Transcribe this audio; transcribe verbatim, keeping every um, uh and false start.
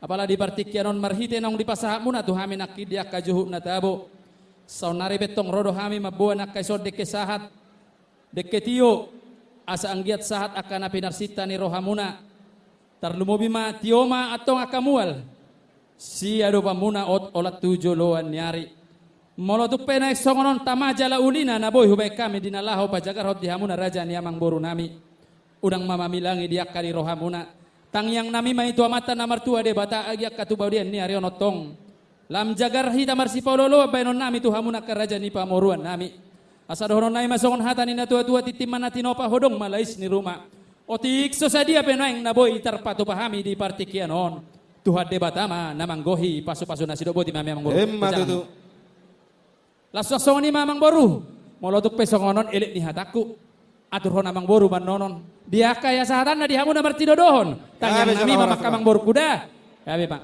Apala di partingkian on marhite naung dipasahatmuna tu hami nangkin di angka juhut na tabo, saonnari pe tong ro do hami mamboan angka ison dengke sahat, dengke tio, asa anggiat sahat angka na pinarsinta ni rohamuna. Tarlumobi ma tio ma antong angka mual siadopanmuna olat tu joloan ni ari. Molo tung pe naeng songon on tama jala ulina na boi hubaen hami di na laho pajagarhon di hamuna raja ni amangborunami, unang ma mamilangi di angka di rohamuna. Tangiangnami ma i tu Amanta na martua Debata agi angka tu baodean ni ari on antong lam jagar hita marsipaolooloan baenonnami tu hamuna angka raja ni pamoruannami. Asa dohononnami ma songon hata ni na tuatua: Tintin ma na tinopa, hodong ma lais ni ruma. Otik so sadia pe naeng na boi tarpatupa hami di partingkian on, Tuhan Debata ma na manggohi pasupasu na sidok. Boti ma hami amangboru. Emma tutu. Laos songon i ma amangboru, molo tung pe songon on elek ni hatangku, aturhon amangboru ma annon on di angka hasahatanna di hamu na martinodohon. Tangiangnami ma mangka amangboru kuda. Gabe ma.